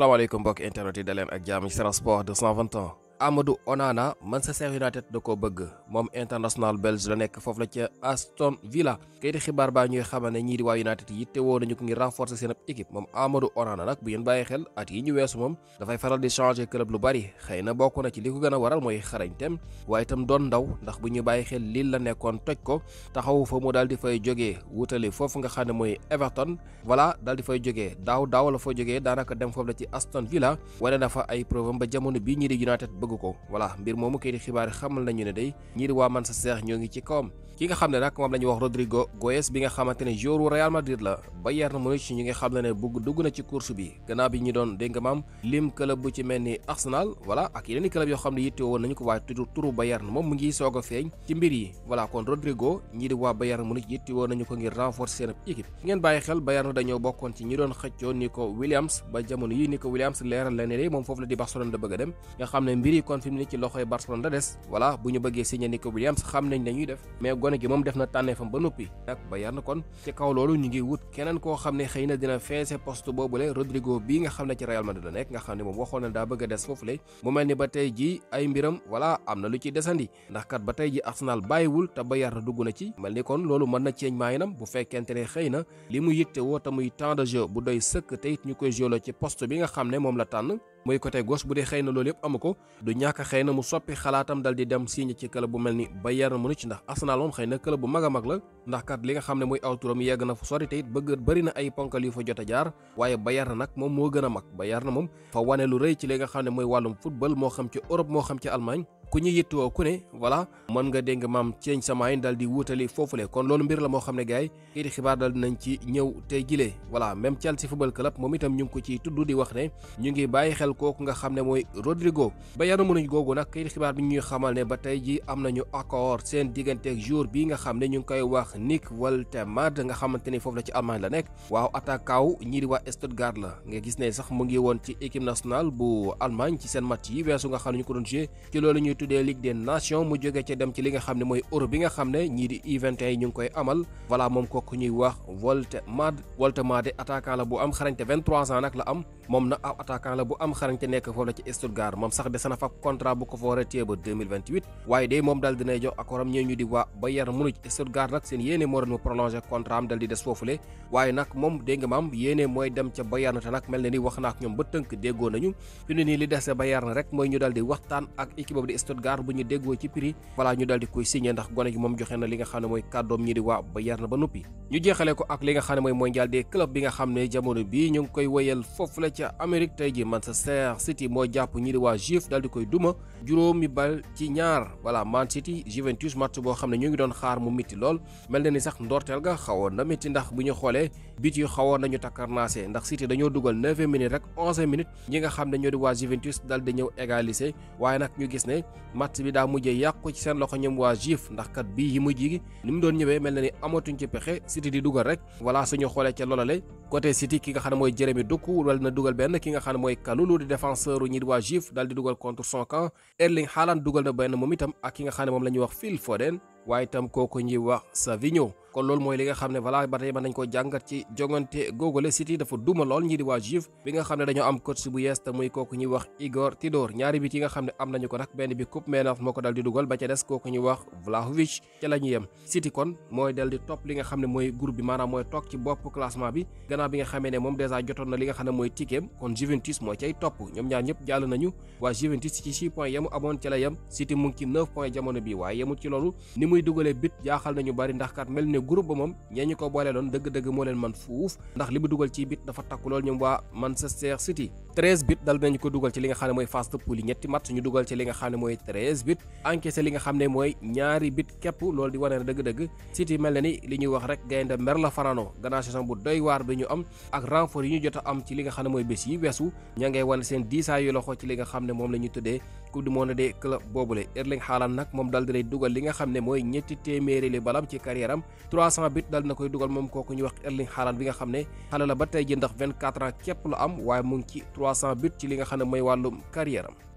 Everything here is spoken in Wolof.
asalaamaaleykum mbokk internet yi daleen ak jàmm ci Sen Sport 220 ans. Amadou Onana Manchester United da koo bëgg moom international belge la nekk foofu la ca Aston Villa kayiti xibaar baa ñuy xamal ne ñii di waa United yitte woo nañu ko ngir renforcer seen ab équipe moom Amadou Onana nag bu ngeen bàyyi xel at yi ñu weesu moom dafay faral di changer club lu bari xëy na bokk na ci li ko gën a waral mooy xarañteem waaye itam doon ndaw ndax bu ñu bàyyi xel Lille la nekkoon toj ko taxawu fa mu daal di fay jógee wutali foofu nga xam ne mooy Everton voilà daal di fay jógee daaw la fa jógee daanaka dem foofu la ci Aston Villa wane na fa ay preuve ba jamono bii ñii di United ko voilà mbir moomu kay di xibaar xamal nañu ne day ñii di waa Manchester ñoo ngi ci kawam ki nga xam ne nag moom la ñuy wax Rodrigo Goes bi nga xamante ne joueur wu Real Madrid la Bayern Munich ñu ngi xam ne dugg na ci course bi gannaaw bi ñu doon dégg nga maam lim club bu ci mel ni Arsenal voilà ak yeneen i club yoo xam ne yitte woon nañu ko waaye turu Bayern moom mu ngi soog a feeñ ci mbir yi voilà kon Rodrigo ñii di waa Bayern Munich yitte woon nañu ko ngir renforcer seen équipe ngeen bàyyi xel Bayern dañoo bokkoon ci ñi doon xëccoo Nico Williams ba jamono yi Nico Williams leeral la ne moom foofu la di Barcelone da bëgg a dem nga xam ne mbir yi kon fi mu ne ci loxoy Barcelone la des voilà bu ñu bëggee signé Nico Williams xam nañ dañuy def mais gone gi moom def na tànneefam ba noppi ak Bayern kon ci kaw loolu ñu ngi wut keneen koo xam ne xëy na dina feese poste boobule Rodrigo bii nga xam ne ci Real Madrid la nekk nga xam ne moom waxoon na daa bëgg a des foofule mu mel ni ba tey ji ay mbiram voilà am na lu ci desandi ndax kat ba tey ji Arsenal bàyyiwul te Bayern dugg na ci mel ni kon loolu mën na ceeñ maayinam bu fekkente ne xëy na li mu yitte woo te muy temps de jeu bu doy sëkk te it ñu koy jëloo ci poste bi nga xam ne moom la tànn muy côté gauche bu dee xëy na loolu yëpp amu ko du ñàkk xëy na mu soppi xalaatam dal di dem signé ci club bu mel ni Bayern Munich ndax Arsenal moom xëy na club bu mag a mag la ndax kat li nga xam ne mooy aw turam yegg na fu sori te it bëri na ay ponkal yu fa jot a jaar waaye Bayern nag moom moo gën a mag Bayern moom fa wane lu rëy ci li nga xam ne mooy wàllum football moo xam ci Europe moo xam ci Allemagne ku ñu yittewoo ku ne voilà mën nga dégg maam ceeñ samaay dal di wutali foofule kon loolu mbir la moo xam ne gars yi kii di xibaar dal dinañ ci ñëw tey jilee voilà même Chelsea football club moom itam ñu ngi ko ciy tudd di wax ne ñu ngi bàyyi xel kooku nga xam ne mooy Rodrigo Bayern Munich googu nag kii di xibaar bi ñuy xamal ne ba tey ji am nañu accord seen digganteeg jour bi nga xam ne ñu ngi koy wax Nick Woltemade nga xamante ni foofu la ci Allemagne la nekk waaw attaquant ñii di waa Stuttgart la nga gis ne sax mu ngi woon ci équipe nationale bu Allemagne ci seen match yi weesu nga xam ne ñu ko doon joué ci loolu ñuy tuddee Ligue des Nations mu jóge ca dem ci li nga xam ne mooy Euro bi nga xam ne ñii di U21 yi ñu ngi koy amal voilà moom kooku ñuy wax Woltemade attaquant la bu am xarañte 23 ans nag la am moom na ab attaquant la bu am xarañte nekk foofu la ci Stuttgart moom sax des na fa contrat bu ko fa war a téye ba 2028 waaye day moom dal dinay jox accord am ñee ñu di waa Bayern Munich Stuttgart nag seen yéene moo doon mu prolongé contrat am dal di des foofule waaye nag moom dégg nga maam yéene mooy dem ca Bayern te nag mel na ni wax na ak ñoom ba tënk déggoo nañu fi ne nii li dese Bayern rek mooy ñu dal di waxtaan ak équipe boobu di Stuttgart bu ñu déggoo ci prix voilà ñu dal di koy signé ndax gone gi moom joxe na li nga xam ne mooy kàddoom ñi di waa Bayern ba noppi ñu jeexale ko ak li nga xam ne mooy mondial des clubs bi nga xam ne jamono bii ñu ngi koy wéyal foofu la ca Amérique tey ji Manchester City moo jàpp ñi di waa Juve dal di koy duma juróomi bal ci ñaar voilà Man City Juventus match boo xam ne ñu ngi doon xaar mu mitti lool mel na ni sax ndorteel ga xawoon na mitti ndax bu ñu xoolee bit yu xawoon nañu takkarnaase ndax City dañoo dugal 9 minutes rek 11 minutes ñi nga xam ne ñoo di waa Juventus dal di ñëw égaliser waaye nag ñu gis ne match bi daa mujjee yàqu ci seen loxo ñoom waa Juve ndax kat bii yi mujj gi ni mu doon ñëwee mel na ni amatuñ ci pexe City di dugal rek voilà suñu xoolee ca loolale côté City ki nga xam ne mooy Jérémy Doku wala na dugal benn ki nga xam ne mooy Kalulu di défenseur ñi di waa Juve dal di dugal contre son camp Erling Haaland dugal na benn moom itam ak ki nga xam ne moom la ñuy wax Phil Foden waaye itam kooku ñuy wax Savinho kon loolu mooy li nga xam ne voilà ba tey mën nañ ko jàngat ci jongante googale City dafa duma lool ñii di waa Juve bi nga xam ne dañoo am coach bu yees te muy kooku ñuy wax Igor Tudor ñaari bit yi nga xam ne am nañu ko nag benn bi coupe Maynard moo ko dal di dugal ba ca des kooku ñuy wax Vlahovic ca la ñu yem City kon mooy dal di topp li nga xam ne mooy groupe bi maanaam mooy toog ci bopp classement bi gannaaw bi nga xamee ne moom dèjà jotoon na li nga xam ne mooy ticket kon Juventus moo cay topp ñoom ñaar ñëpp jàll nañu waa Juventus ci 6 points yemu amoon ca la yem City mu ngi ci 9 points jamono bi waaye yemul ci loolu ni muy dugalee bit jaaxal nañu bari ndax kat mel ne groupe ba moom ñu ko boole loon dëgg-dëgg moo leen man fuuf ndax li mu dugal ci bit dafa takku lool ñoom waa Manchester City 13 bit dal nañu ko dugal ci li nga xam ne mooy phase de poule yi ñetti match ñu dugal ci li nga xam ne mooy 13 bit encaissé li nga xam ne mooy ñaari bit képp loolu di wane ne dëgg-dëgg City mel na ni li ñuy wax rek gaynde mer la fanaanoo gannaaw saison bu doy waar bi ñu am ak renfort yi ñu jot a am ci li nga xam ne mooy bés yi weesu ña ngay wane seen diisaay yu loxo ci li nga xam ne moom la ñuy tuddee coupe du monde des clubs boobule Erling Haaland nag moom dal dinay dugal li nga xam ne mooy ñetti téeméeri li balam ci carrière am 300 bit dal na koy dugal moom kooku ñu wax Erling Haaland bi nga xam ne xale la ba tey ji ndax 24 ans képp la am waaye mu ngi ci 300 but ci li nga xam ne mooy wàllum carrière am